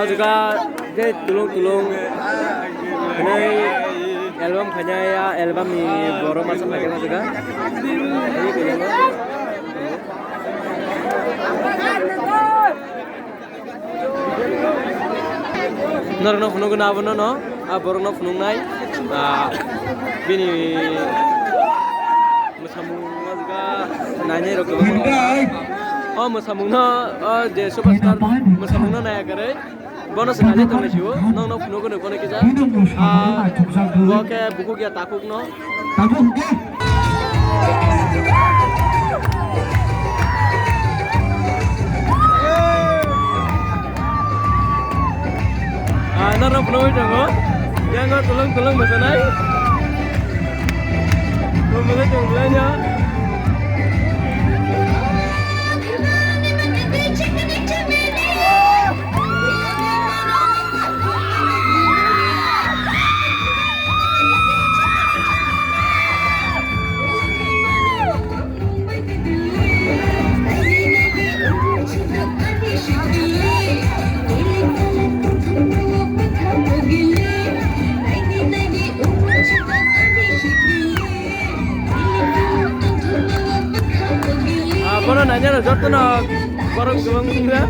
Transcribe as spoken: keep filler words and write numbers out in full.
Juga je tulung tulung ini album kanya ya, album ni borok masa kanya juga. Norokno phunukgwno abono no, a borokno phunuknai, a bini mwsamung o jaga nainai rok kwbangma. O mwsamungno, o je superstar mwsamungno naiya kwrwi, bono se nainai tongnaisio, nokno phunukgwno bono kisa. A bo khe bukhuk ya takhukno. Tabuk hwnkhe. Ah, norok phunugwi tongo. Yang o tulung tulung mwsanai. Bo mwsai tong belai no. Ah, bono nainai rok jotono borok kwbang wngkha.